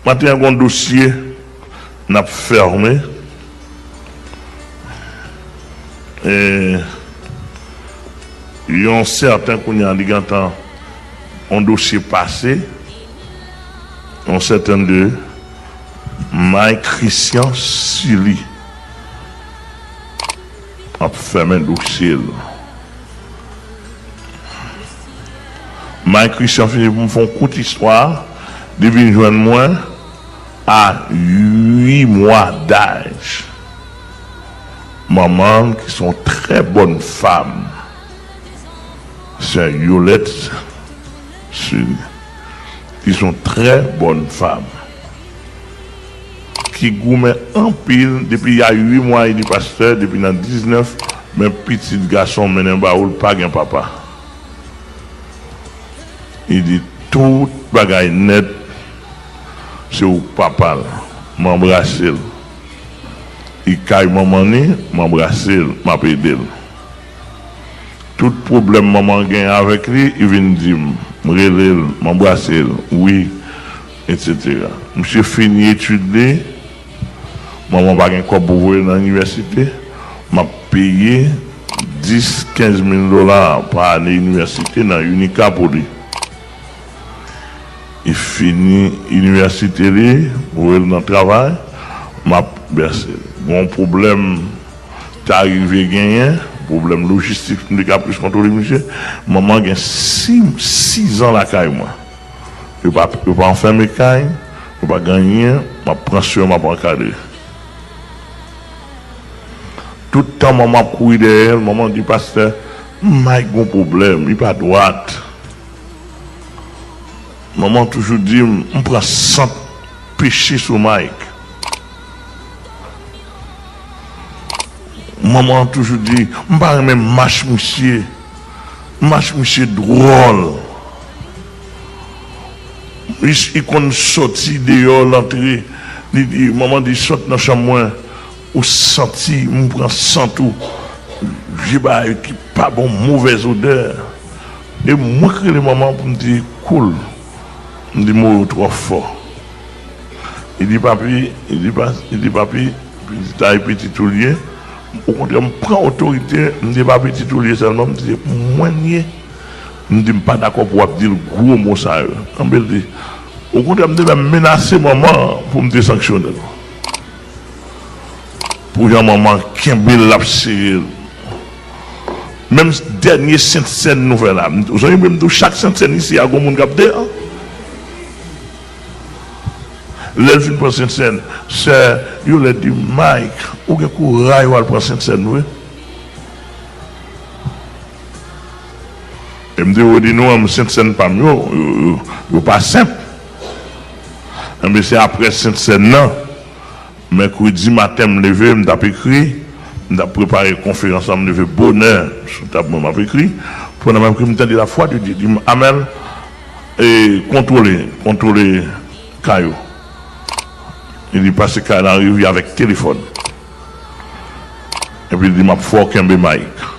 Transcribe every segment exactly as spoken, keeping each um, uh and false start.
Maten an, gen yon dosye n ap fèmen. E yon sèten kounye a, li gentan yon dosye pase. Yon sèten de Mike Christian Sully. M ap fèmen dosye l. Mike Christian fini pou m fè yon kout istwa. Li vin jwenn mwen a uit mwa daj. Manman l, ki se yon trè bòn fanm, sè Yolette Sully, ki se yon trè bòn fanm, ki goumen anpil depi y a uit mwa, li di, pastè, depi nan diznèf, men pitit gason m mennen ba ou, l pa gen papa. Li di tout bagay nèt, se ou k papa l. M anbrase l. Li kay manman ni, m anbrase l, m ap ede l. Tout pwoblèm manman gen avèk li, li vin di m. M rele l, m anbrase l, wi, etsetera. Misye fini etid li, manman pa gen kòb pou voye l nan inivèsite, m ap peye dis, kenz mil dola pa ane inivèsite nan UNICA pou li. Li fini inivèsite li, voye l nan travay, m ap vèse l. Gon pwoblèm ta rive genyen, pwoblèm lojistik, m te ka plis kontwole misye. Manman gen sis, sis an lakay mwen. Yo pa, yo pa anfème kay, yo pa gen anyen, m ap pran swen, m ap ankadre. Tout tan manman ap kouri dèyè l, manman di, pastè, Mike gon pwoblèm, li pa dwat. Manman toujou di m, m pran sant peche sou Mike. Manman toujou di, m pa renmen mach misye. Mach misye dwòl. Li, li konn sòti deyò, l antre. Li di, manman di, sot nan chanm mwen. Ou santi m pran sant ou. Vye bagay ki pa bon, movèz odè. E mwen k rele manman pou m di, koul. M di, mo yo twò fò. Li di, papi, li di, pa, li di, papi, pitit la e pitit ou l ye. Okontrè, m pran otorite, m di, pa pitit ou l ye sèlman, m di, se pou mwen l ye. M di, m pa dakò pou w ap di l gwo mo sa yo. Kanpe l di, okontrè, m te menm menase manman an pou m te sanksyone l. Pou jan manman kenbe l, l ap sere l. Menm dènye sentsèn nou fè la, m, ou sonje m di w chak sentsèn isi a gon moun k ap deyò. Lè l fin pran sentsèn, sè Yolette di, Mike, ou gen kouraj w al pran sentsèn vre. E m te redi nou, sentsèn pa m yo, yo, yo, yo pa senp. Enben, se apre sentsèn nan, mèkredi maten, m leve, m t ap ekri, m t ap prepare konferans lan, m leve bonè, sou tab mwen, m ap ekri. Pandan m ap ekri, m tande lavwa de Dye di m, Amèl, e, kontwole, kontwole kay ou. Li di, pase kay la an revi avèk telefòn. Epi li di, m ap fè w kenbe Mike.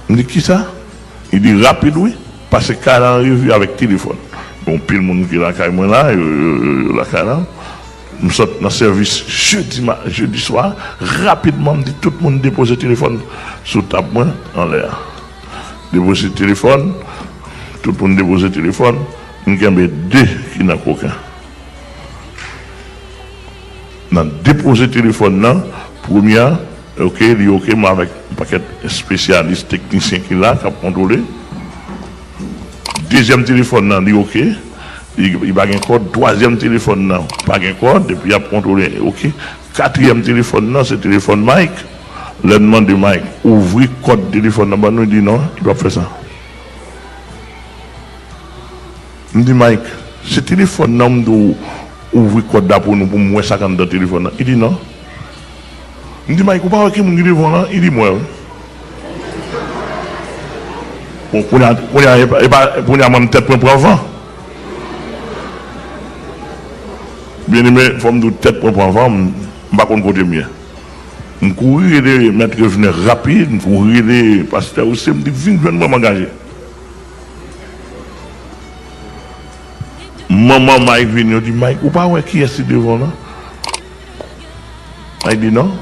M di, kisa? Li di, rapid wi, pase kay la an revi avèk telefòn. Gen anpil moun ki lakay mwen la, yo, yo, yo, yo lakay la. M sot nan sèvis jedi, ma, jedi swa, rapidman, m di tout moun depoze telefòn sou tab mwen anlè a. Depoze telefòn, tout moun depoze telefòn, m kenbe de ki nan koken. Nan depoze telefòn nan, premye a, oke, li oke, m avèk yon pakèt espesyalis, teknisyen ki la, k ap kontwole. Dezyèm telefòn nan, li oke, li, li pa gen kòd. Twazyèm telefòn nan, pa gen kòd, epi y ap kontwole, oke. Katriyèm telefòn nan, se telefòn Mike. Lè n mande Mike, ouvri kòd telefòn nan ban nou, li di non, li p ap fè sa. M di, Mike, se telefòn nan m di w ouvri kòd la pou nou, pou m wè sa k anndan telefòn nan. Li di, non. M di, Mike, ou pa wè ki moun ki devan w lan? Li di, m wè l. Bon, kounye a, kounye a, e pa, e pa, kounye a, mwen, m tèt mwen pran van. Byeneme, fò m di w, tèt mwen pran van, m, m pa konn kote m ye. M kouri rele mèt Revenant rapid, m kouri rele pastè Ose, m di, vin jwenn mwen, m angaje. M Manman Mike vini, yo di, "Mike, ou pa wè kiyès ki devan w lan?" Mike di, "Non."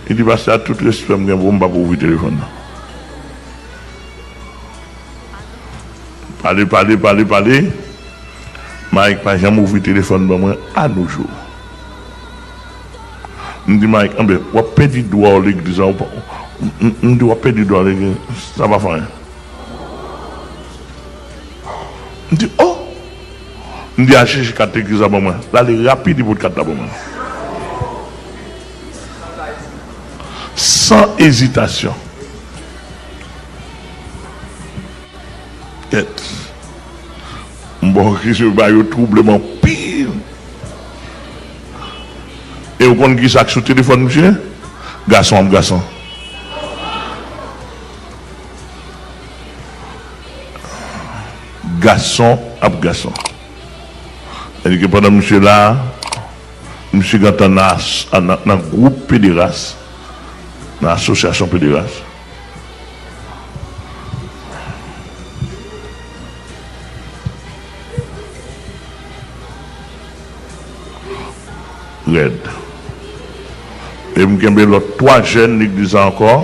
Li di, "Pastè, ak tout respè m gen pou ou, m p ap ouvri telefòn nan." Pale, pale, pale, pale. Mike pa janm ouvri telefòn ban mwen anojou. M di, "Mike, anben, w ap pèdi dwa w legliz la, ou pa," m, m, m di, "W ap pèdi dwa w legliz, sa pa fè anyen." M di, "Oh!" M di, "Al chèche kat legliz la ban mwen." L ale rapid, li pot kat la ban mwen. San ezitasyon. Kèt. M ba w kesyon, ba yo twouble m anpil. E w konn ki sa k sou telefòn misye? Gason ap gason. Gason ap gason. Sètadi ke pandan misye la, misye gentan nan as-, nan, nan gwoup pederas, nan asosyasyon pederas. Rèd. E m kenbe lòt twa jèn legliz la ankò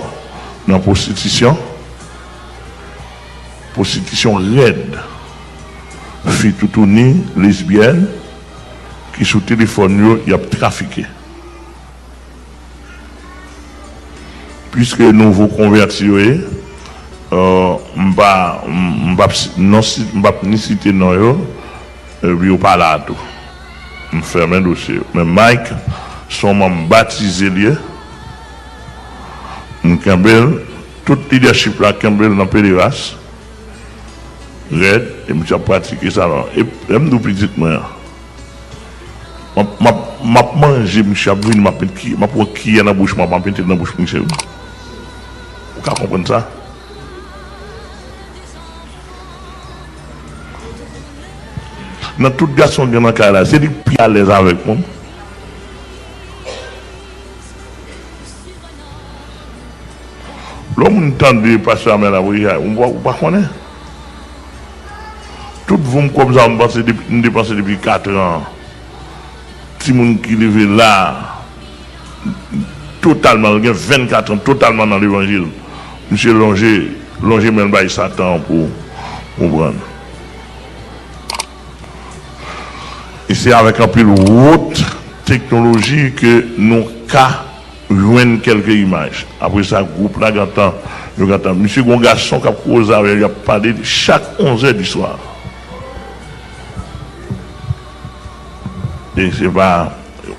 nan pwostitisyon. Pwostitisyon rèd. Fi toutouni, lesbyèn, ki sou telefòn yo, y ap trafike. Piske nouvo konvèti yo ye, euh, m pa, m, m p ap si-, non si-, m p ap ni site non yo, epi yo pa la tou. M fèmen dosye yo. Men Mike, se yon manm batize l ye. M kenbe l, tout lidèchip la kenbe l nan pederas. Rèd, e misye ap pratike sa la. E lè m di w pitit mwen an, m ap, m ap, m ap manje, misye ap vini, m ap met ki-, m ap pran kiyè nan bouch mwen, m ap mete l nan bouch misye, wi. Ou ka konprann sa? Nan tout gason gen nan kay la, se li k pi alèz avèk mwen. Lè yon moun tande pastè Amèl ap reyay, ou pa, ou pa konnen. Tout voum kòb sa, m panse depi, m depanse depi katran. Timoun ki leve la, totalman, l gen vennkat an, totalman nan levanjil. Misye lonje, lonje men l bay Satan pou, pou pran. E se avèk anpil wot teknoloji ke nou ka jwenn kèlke imaj. Apre sa, gwoup la gentan, yo gentan. Misye gen yon gason k ap koze avè l, y ap pale chak onzè di swa. E se pa,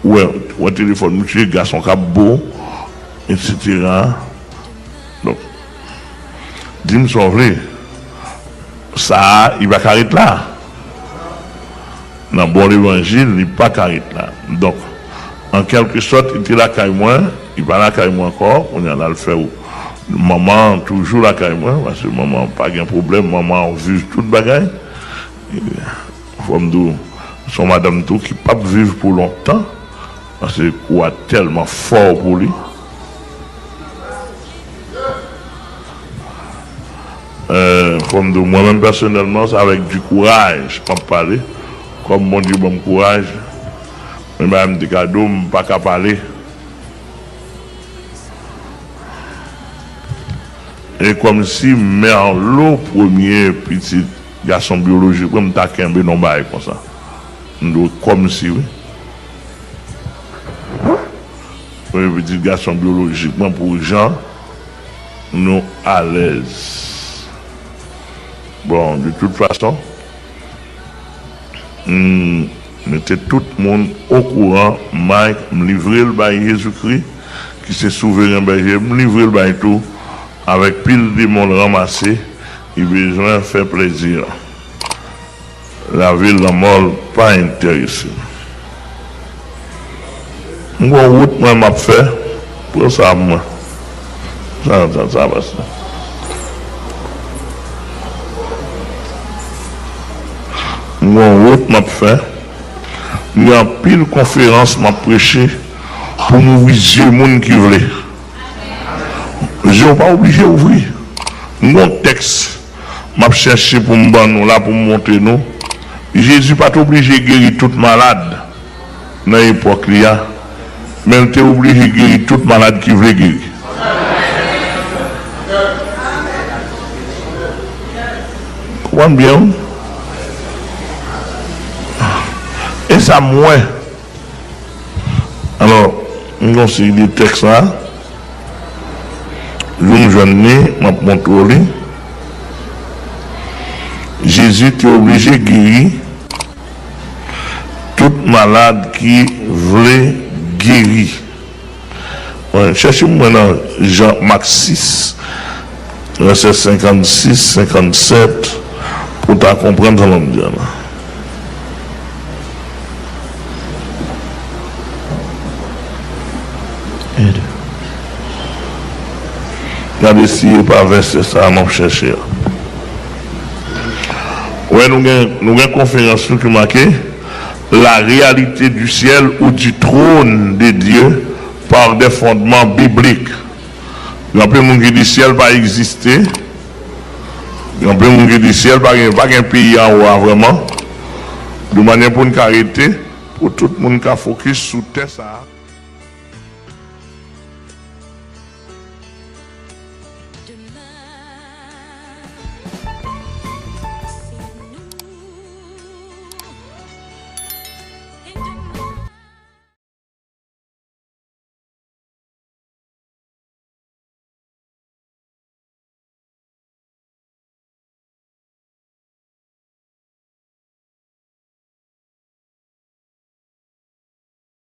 ou wè, ou wè telefòn misye, gason k ap bo, etsetera. Donk, di m sa w vle. Sa a, li pa ka ret la. Nan bon levanjil, li pa ka ret la. Donk, an kèlke sòt, li te lakay mwen, li pa lakay mwen ankò, kounye a l al fè w-, manman an toujou lakay mwen, paske manman an pa gen pwoblèm, manman an viv tout bagay. Fò m di w, se yon madanm tou ki p ap viv pou lontan, paske kou a tèlman fò pou li. Euh, fò m di w, mwen menm pèsonèlman, se avèk di kouraj m ap pale. Kòm Bondye ban m kouraj, men bagay m te ka di w, m pa ka pale. E kòmsi Merlo, premye pitit gason byolojik mwen, m ta kenbe nan bagay konsa. M di w kòmsi, wi. Premye pitit gason byolojik mwen, pou jan nou alèz. Bon, de tout fason, m mete tout moun okouran, Mike, m livre l bay Jezikri, ki se souveren bèje, m livre l bay tou, avèk pil demon l ranmase, li bezwen fè plezi. Lavi l, lanmò l pa enterese l. M gon wout mwen m ap fè. Pran sa mwen. Sa, sa, sa, pase. M gon wout m ap fè. M gen anpil konferans m ap preche pou m ouvri zye moun ki vle. Zye w pa oblije ouvri. M gon tèks m ap chèche pou m ban nou la, pou m montre nou. Jezi pa t oblije geri tout malad nan epòk li a, men l te oblije geri tout malad ki vle geri. Konprann byen, wi. E sa m wè. Alò, m gon seri de tèks la. Jou m jwenn li, m ap montre w li. Jezi te oblije geri tout malad ki vle geri. Bon, chèche mwen nan Jan, Mak sis, vèsè senkannsis, senkannsèt, pou w ta konprann sa m ap di a la. Gade si e pa vèsè sa a m ap chèche a. Wè, nou gen, nou gen konferans nou ki make La réalité du ciel ou du trône de Dieu par des fondements bibliques. Gen anpil moun ki di syèl pa egziste. Gen anpil moun ki di syèl pa gen, pa gen peyi anwo a vrèman. De manyè pou n ka rete, pou tout moun ka fokis sou tè sa a.